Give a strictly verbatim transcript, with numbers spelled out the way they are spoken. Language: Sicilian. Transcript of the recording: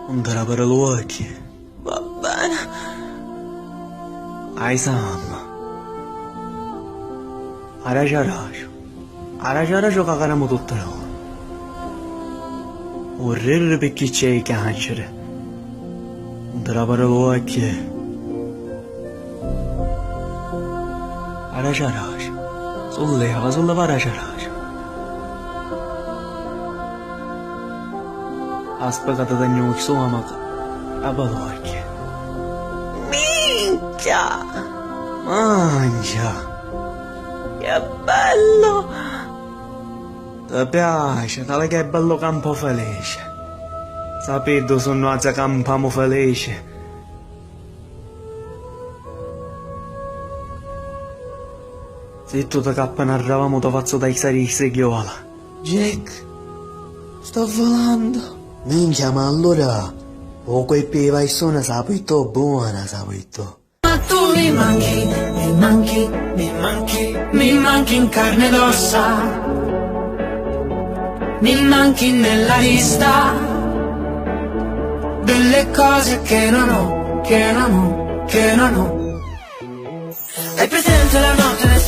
Nun ti rapiri l'uocchi. Va bene. Hai Sam. Araciu araciu. Araciu araciu ca canamu tutti noi. Nun ririri picchì c'hai chianciri. Nun ti rapiri l'uocchi. Araciu araciu. Sulleva, sulleva araciu araciu. Aspetta ca ti tagnu u stomatu. Apri l'uocchi. Minchia! Mancia! Che bello! Ti piaci? Tali che è bellu campu felici. Sapiddu sunnu azi campamu felici. Zittu ti cappi n'arravamu ti fazzu taisari i strigghiuola. Jack, sto volando. Minchia, ma allura u quippi i paisuna sapi tu, buona sapi tu. Ma tu mi manchi, mi manchi, mi manchi, mi manchi in carne ed ossa. Mi manchi nella lista delle cose che non ho, che non ho, che non ho. Hai presente la notte del